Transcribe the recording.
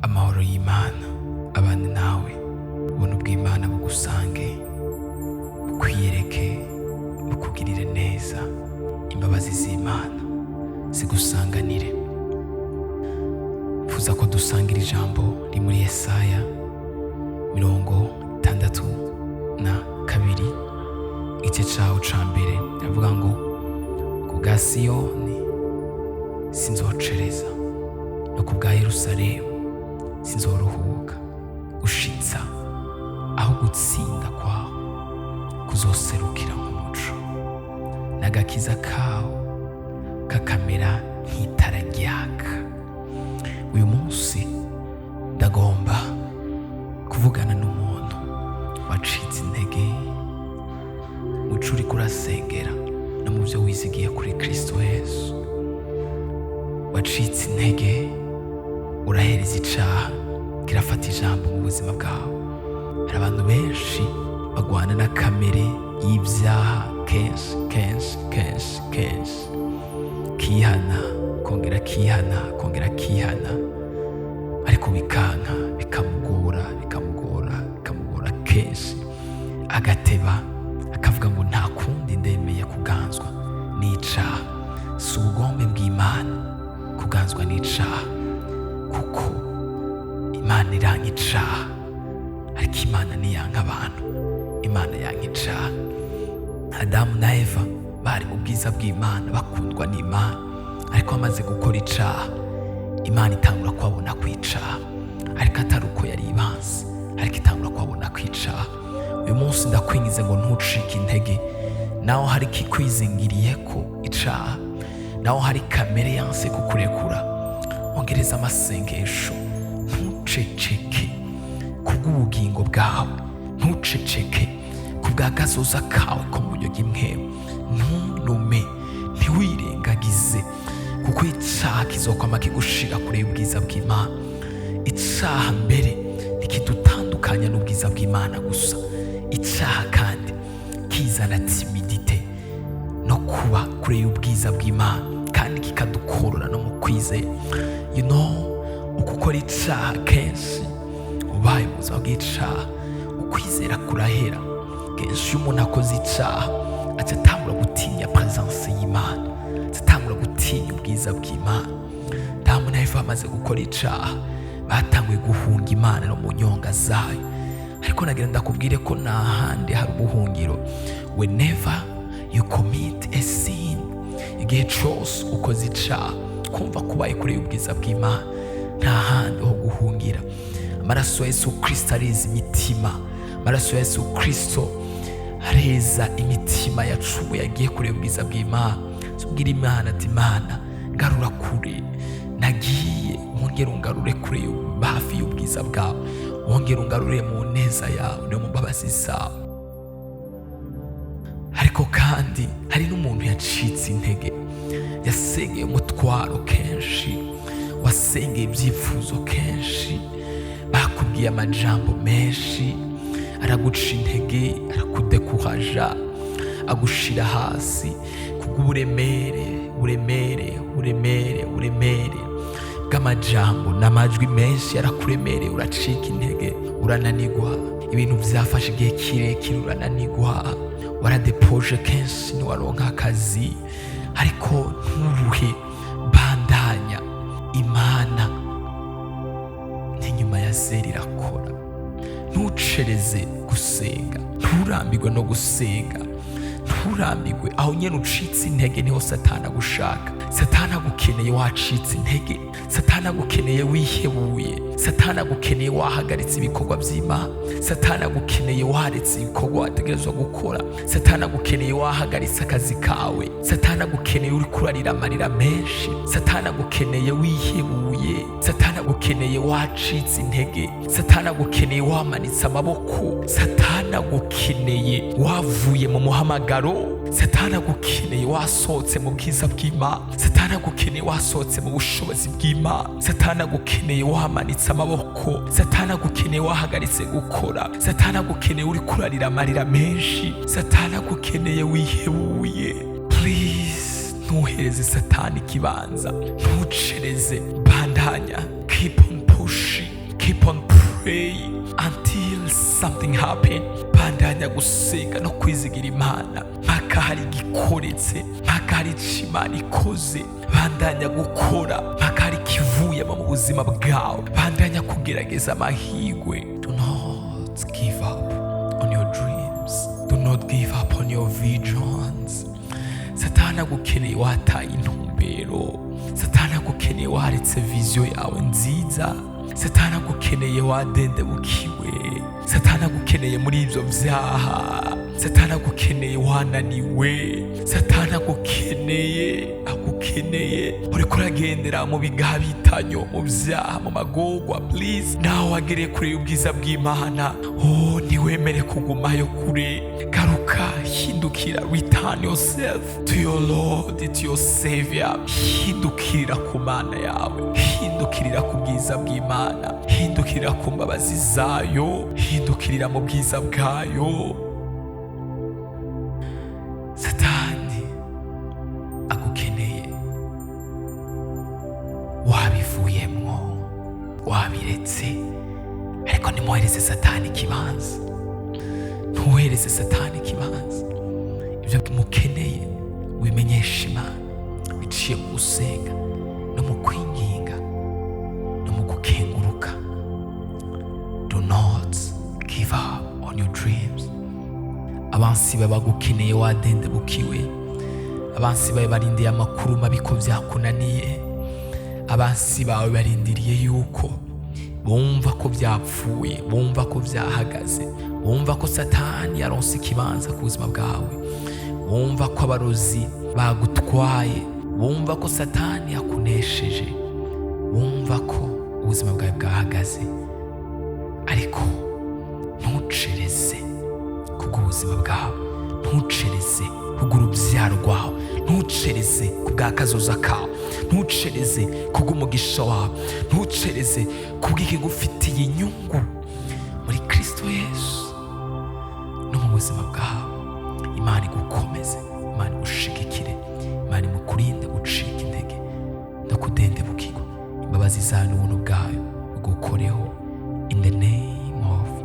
Amahoro y'Imana abane nawe, ubuntu bw'Imana bugusange, bukwiyereke, bukugirire neza, imbabazi z'Imana zigusanganire. Mfuza ko dusangira ijambo riri muri Yesaya 62, igice cawo ca mbere. Avuga ngo: "Ku bwa Siyoni sinzocereza, no ku bwa Yerusalemu sinzoruhuka, gushitsa aho gutsinda kwawo kuzoserukira nk'umuco, n'agakiza kawo kakamera nk'itara ryaka." Uyu munsi ndagomba kuvugana n'umuntu wacitse intege muco uriko urasengera no mu byo wizigiye kuri Kristo Yesu. Wacitse intege, urahereza icaha kirafata ijambo mu buzima bwawe. Hari abantu benshi bagwana na kamere y'ibyaha kenshi kenshi kenshi kenshi, kihana, kongera kihana, kongera kihana, ariko bikanka, bikamugora, bikamugora, bikamugora kenshi, agateba akavuga ngo: "Nta kundi, ndemeye kuganzwa n'icaha." Si ubugombe bw'Imana kuganzwa n'icaha, kuko Imana iranka icaha, ariko Imana ntiyanka abantu, Imana yanka icaha. Adamu na Eva bari mu bwiza bw'Imana, bakundwa n'Imana, ariko bamaze gukora icaha, Imana itangura kubabona kwicaha, ariko atari uko yari ibanze, ariko itangura kubabona kwicaha. Uyu munsi ndakwingize ngo ntucike intege naho hari ikikwizingiriye ko icaha, naho hari kamere yanse kukurekura. Ongereza amasengesho, ntuceceke kubw'ubugingo bwawe, ntuceceke kubwa kazoza kawe ko mu buryo bw'imweru. Ntunume, ntiwirengagize, kuko icaha kizokwama kigushira kure y'ubwiza bw'Imana. Icaha mbere ntikidutandukanya n'ubwiza bw'Imana gusa, icaha kandi kizana timidité no kuba kure y'ubwiza bw'Imana, kandi kikadukorora no mu kwizera. Uko ukora icaha kenshi, ubaye mu buzima bw'icaha, ukwizera kurahera. Kenshi iyo umuntu akoze icaha, aca atangura gutinya presence y'Imana, aca atangura gutinya ubwiza bw'Imana. Adamu na Eva bamaze gukora icaha, batanguye guhunga Imana no mu nyonga zayo. Ariko nagira ndakubwire ko nta handi hari ubuhungiro. Whenever you commit a sin, igihe cose ukoze icaha, kumva kubaye kure y'ubwiza bw'Imana, nta handi ho guhungira. Amaraso ya Yesu Kristo areza imitima. Amaraso ya Yesu Kristo areza imitima yacumuye, yagiye kure y'ubwiza bw'Imana. Tubwire Imana ati: "Imana, ngarura kure nagiye, wongere ungarure kure hafi y'ubwiza bwawe, wongere ungarure mu neza yawe no mu mbabazi zawe." Ariko kandi hari n'umuntu yacitse intege, yasengeye umutwaro kenshi, wasengeye ibyifuzo kenshi, bakubwiye amajambo menshi, araguca intege, arakudekuhaja, agushira hasi kubw'uburemere, uburemere, uburemere, uburemere bw'amajambo n'amajwi menshi yarakuremereye, uracika intege, urananigwa. Ibintu byafashe igihe kirekire, urananigwa. Waradepoje kenshi, ntiwaronka akazi, ariko nturuhe, bandanya. Imana n'inyuma ya zeri irakora. Ntucereze gusenga, nturambirwe no gusenga, nturambirwe. Aho nyine ucitse intege niho Satani agushaka. Satani agukeneye wacitse intege, Satani agukeneye wihebuye, Satani agukeneye wahagaritse ibikorwa by'Imana, Satani agukeneye waretse ibikorwa wategerezwa gukora, Satani agukeneye wahagaritse akazi kawe, Satani agukeneye uri kurarira amarira menshi, Satani agukeneye wihebuye, Satani agukeneye wacitse intege, Satani agukeneye wamanitse amaboko, Satani agukeneye wavuye mu muhamagaro, Satani agukeneye wasohotse mu bwiza bw'Imana, Satani agukeneye wasohotse mu bushobozi bw'Imana, Satani agukeneye wamanitse amaboko, Satani agukeneye wahagaritse gukora, Satani agukeneye uri kurarira amarira menshi, Satani agukeneye wihebuye. Please, ntuhereze Satani ikibanza, ntucereze, bandanya, keep on pushing. something happen. Bandanya gusenga no kwizigira Imana mpaka hari igikoretse, mpaka hari ico Imana ikoze. Bandanya gukora mpaka hari ikivuyemo mu buzima bwawe. Bandanya kugerageza amahirwe. Do not give up on your dreams. Do not give up on your visions. Satani agukeneye wataye intumbero. Satani agukeneye waretse vision yawe nziza. Satani agukeneye wadendebukiwe. Satani agukeneye muri ibyo byaha. Satani agukeneye wananiwe. Satani agukeneye uriko uragendera mu bigabitanyo, mu byaha, mu magorwa. Please, nawe wagereye kure y'ubwiza bw'Imana, oh, ntiwemere kugumayo kure. Garuka, hindukira, return yourself to your Lord, to your Savior. Hindukirira ku Mana yawe, hindukirira ku bwiza bw'Imana, hindukirira ku mbabazi zayo, hindukirira mu bwiza bwayo. Satani agukeneye wabivuyemwo, wabiretse. Ariko ntimuhereze Satani ikibanza, ntuhereze Satani ikibanza. Ibyo mukeneye wimenyesha Imana biciye mu gusenga no mu kwinginga no mu gukenguruka. Do not give up on your dreams. Abansi bawe bagukeneye wadendebukiwe. Abansi bawe barindiye amakuru mabi ko byakunaniye. Abansi bawe barindiriye yuko bumva ko byapfuye, bumva ko byahagaze, bumva ko Satani yaronse ikibanza ku buzima bwawe, bumva ko abarozi bagutwaye, bumva ko Satani yakunesheje, bumva ko ubuzima bwawe bwahagaze. Ariko ntucereze kubw'ubuzima bwawe, ntucereze kubw'urubyaro rwawe, ntucereze kubwa kazoza kawe, ntucereze kubw'umugisha wawe, ntucereze kubw'ikigufitiye inyungu muri Kristo Yesu no mu buzima bwawe. Imana igukomeze, Imana igushigikire, Imana imukurinde gucika intege no kudendebukirwa. Imbabazi zayo n'ubuntu bwayo bugukoreho, in the name of